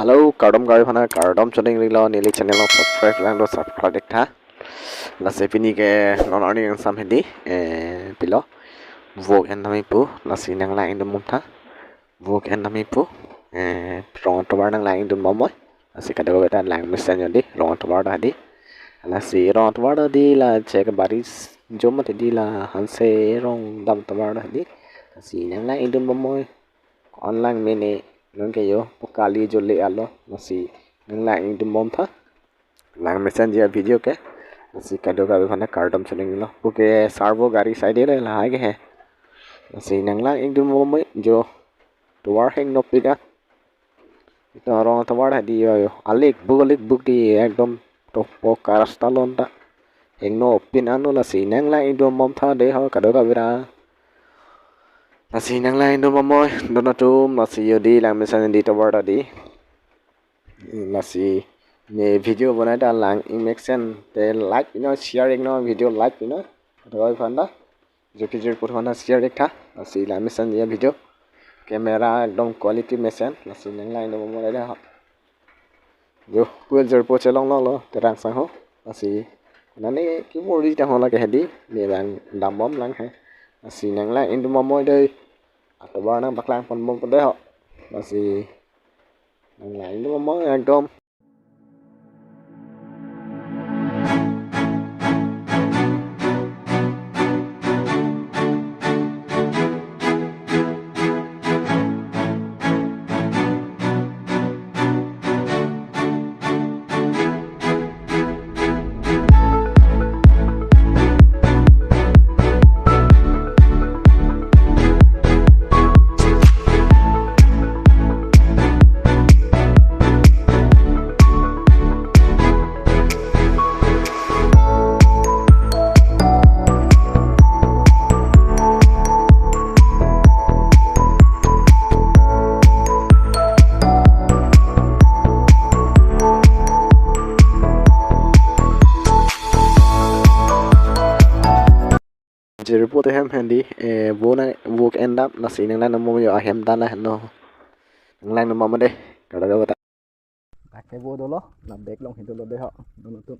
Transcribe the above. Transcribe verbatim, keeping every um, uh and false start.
Hello, kardom kave aphan ta, kardom choningrilo, neli channel along subscribe lang do, subscribe ik tha. Lasi pini ke non arni angsam hedi, eh, pilo. Vok en nami pu, lasi nanglang ingdun bom tha. Vok en nami pu, eh, rong atovar nanglang ingdun bom moi. Lasi kadokave ta lang mesen yo di, rong atovar ta hedi. Lasi rong atovar ta hedi la chek baris jom mati di la hanse rong dam atovar ta hedi. Lasi nanglang ingdun bom moi. Ko-an lang mene nang ke yo, pu kali jole alo, lasi nanglang ingdun bom tha. Lang mesenji avideo ke. Lasi kadokave aphan ta kardom choningrilo. Puke servo gari side le lahai ke he. Lasi nanglang ingdun bom moi jo. Tovar hengno pik a. Ito rong atovar hedi yo yo. Alik buk alik buk di ekdom topo karasta lon ta. Hengno pin ano, lasi nanglang ingdun bom tha de ho kadokave ra. Lasi nanglang ingdun bom moi don atum, lasi yo di lang mesen di tovar ta di. Lasi ne video bonai ta lang ingmesen te like pino, share ikno, video like pino. Kadokave aphan ta. Jo kejir put aphan ta share ik tha. Lasi lang mesen ya video. Camera ekdom quality mesen. Lasi nanglang ingdun bom moi de ho. Jo, pu el jor po chelong lo lo, terang sang ho. Lasi nani ki muri ta ho la ke hedi, ne lang dam bom lang he. Lasi nanglang ingdun bom moi de. Atovar nangpaklang pon bom de ho. Lasi nanglang ingdun bom moi ekdom. Jir po te hem hedi, eh, vok na, vok en dam, lasi nanglang ingdun bom yo ahem ta la heno. Nanglang ingdun bom de, kadokave ta. Dak ke vok dolo, la bag along hedi dolo de ho, don atum.